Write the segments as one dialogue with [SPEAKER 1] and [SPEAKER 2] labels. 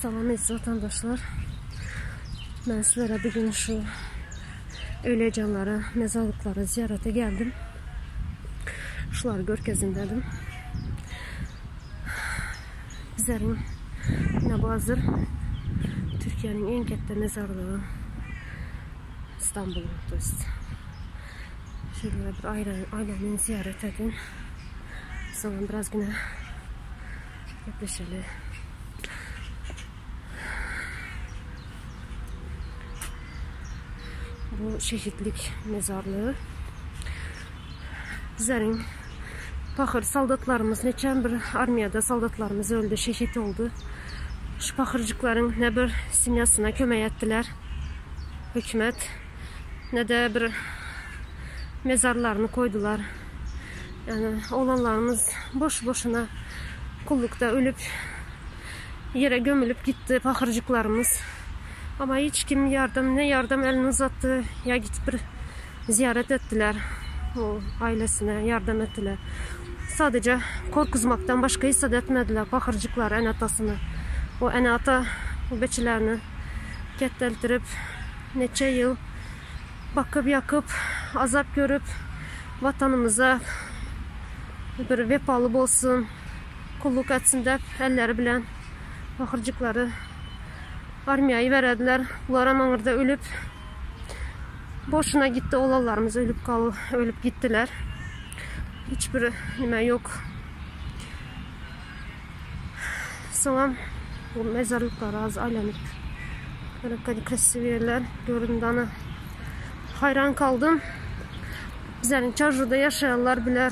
[SPEAKER 1] Salam eziz vatandaşlar. Ben sizlere bugün şu Ölecanlara, mezarlıklara ziyarete geldim. Şuları görkezin dedim. Bizlerin ne bu hazır Türkiye'nin en katta mezarlığı İstanbul'un to есть. Şöyle bir aile, ailenin ziyaret edin. Sonra biraz yine gepleşeli. Bu şehitlik mezarlığı. Bizlerin paxır soldatlarımız neçen bir armiyada soldatlarımız öldü, şehit oldu. Şu paxırcıkların ne bir simyasına kömək ettiler hükümet ne de bir mezarlarını koydular. Yani olanlarımız boş boşuna kullukta ölüp yere gömülüp gitti paxırcıklarımız. Ama hiç kim yardım ne yardım elini uzattı ya gidip bir ziyaret ettiler. O ailesine yardım ettiler. Sadece korkuzmaktan başka hisse etmediler paxırcıklar en atasını. O en ata bu beçilerini ketteltirip neçe yıl bakıp yakıp azap görüp vatanımıza bir vefalı bolsun, kulluk etsin dep elleri bilen paxırcıkları armiyayı verediler. Bunlar amanırda ölüp boşuna gitti olanlarımız ölüp kal ölüp gittiler. Hiçbir nime yok. Sonra bu mezarlıklar az aylanıp böyle krasiv yerler göründü hayran kaldım. Bizlerin Çarjurda yaşayanlar biler.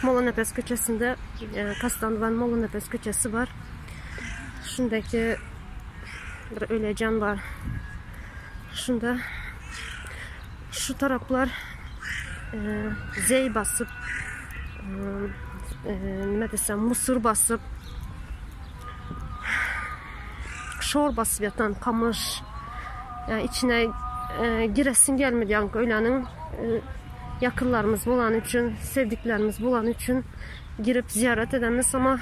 [SPEAKER 1] Molla Nefes köçesinde e, Kastandıvan Molla Nefes köçesi var. Şundaki bir ölecan var. Şunda şu taraflar e, zey basıp e, e, ne desem musur basıp şor basıp yatan kamış yani içine e, giresin gelmedi yani ölenin e, yakınlarımız bulan üçün, sevdiklerimiz bulan üçün girip ziyaret edemiz ama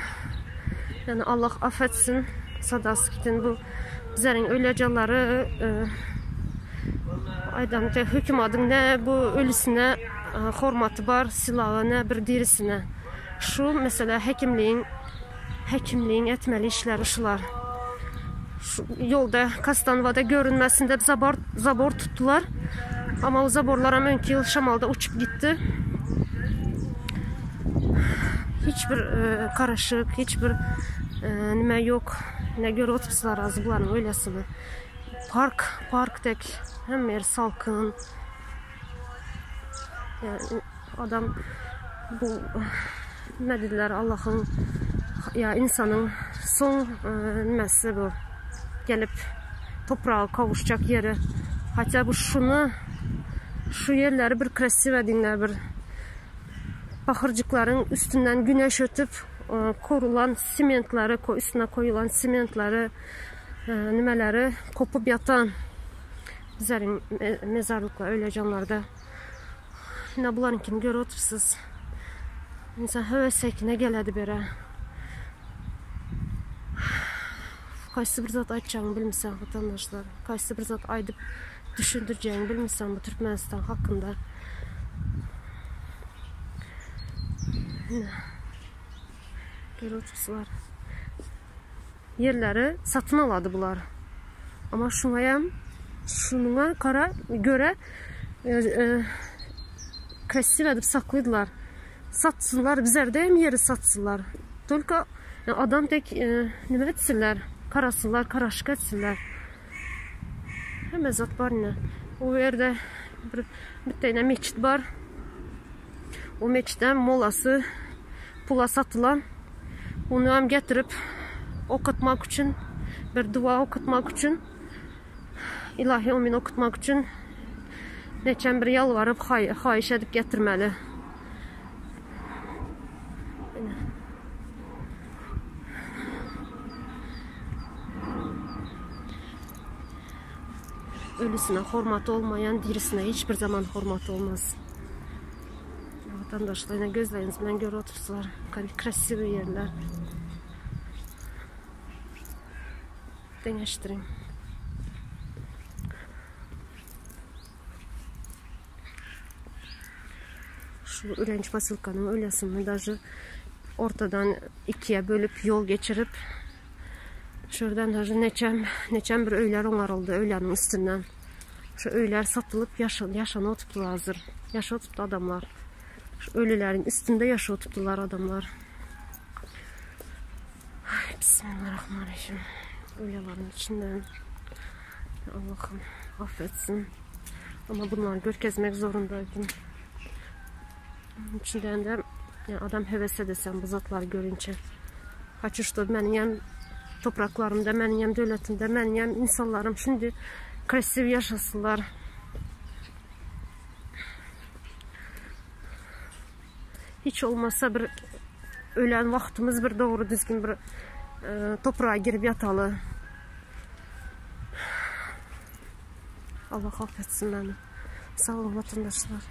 [SPEAKER 1] yani Allah affetsin sadası gitin bu bizlerin ölecanları e, aydan hüküm adın ne bu ölüsüne e, hormatı var silahı ne bir dirisine şu mesela hekimliğin hekimliğin etmeli işleri şular. Şu yolda Kastanvada görünmesinde zabor, zabor tuttular. Ama o zaborlar hemen yıl şamalda uçup gitti. Hiçbir e, karışık, hiçbir e, nime yok. Ne göre otobüsler razı bunların öylesini. Park, park tek hem yer salkın. Yani adam bu ne dediler Allah'ın ya insanın son e, nimesi bu. Gelip toprağa kavuşacak yeri. Hatta bu şunu şu yerleri bir krasiv edinler bir bakırcıkların üstünden güneş ötüp e, korulan simentleri üstüne koyulan simentleri e, nimeleri kopup yatan bizlerin mezarlıklar öyle canlarda. Yine bunların kim görü oturursunuz. İnsan həvəs gəldi belə. Qaysı bir zat aytacağını bilmirsən vatandaşlar. Qaysı bir zat aydıp düşündüreceğini bilmirsən bu Türkmenistan hakkında. Yine görü oturursunuz. Yerleri satın aladı bunlar. Ama şuna şununa kara göre e, e, krasiv edip saklıydılar. Satsınlar, bizler de hem yeri satsınlar. Только yani adam tek e, nime etsinler, karasınlar, karaşık etsinler. Hem zat var yine. O yerde bir, bir tane meçit var. O meçitten molası pula satılan. Onu hem getirip okutmak için, bir dua okutmak için, ilahi omin okutmak için neçən bir yalvarıp xay xahiş edip getirmeli. Ölüsüne hormatı olmayan dirisine hiçbir zaman hormatı olmaz. Vatandaşlar yine gözleriniz bilen görü otursalar. Krasiv yerler. Deňeşdiriň. Şu Ürenç posylkanyň ölesini daže ortadan ikiye bölüp yol geçirip şuradan daže neçem neçem bir öyler oňaryldy öýleriň üstünden. Şu öyler satılıp yaşan yaşan oturtdular hazır. Yaşa oturttu adamlar. Şu ölüleriň üstünde yaşa oturtdular adamlar. Ay, Bismillahirrahmanirrahim. Ölülerin içinden. Allah'ım affetsin. Ama bunları görkezmek zorundaydım. İçinden de yani adam heves edesen bu zatları görünce. Kaçıştı benim topraklarımda, benim devletimde, benim insanlarım şimdi krasiv yaşasınlar. Hiç olmazsa bir ölen vaxtımız bir doğru düzgün bir e, toprağa girip yatalı. Allah affetsin beni. Sağ olun vatandaşlar.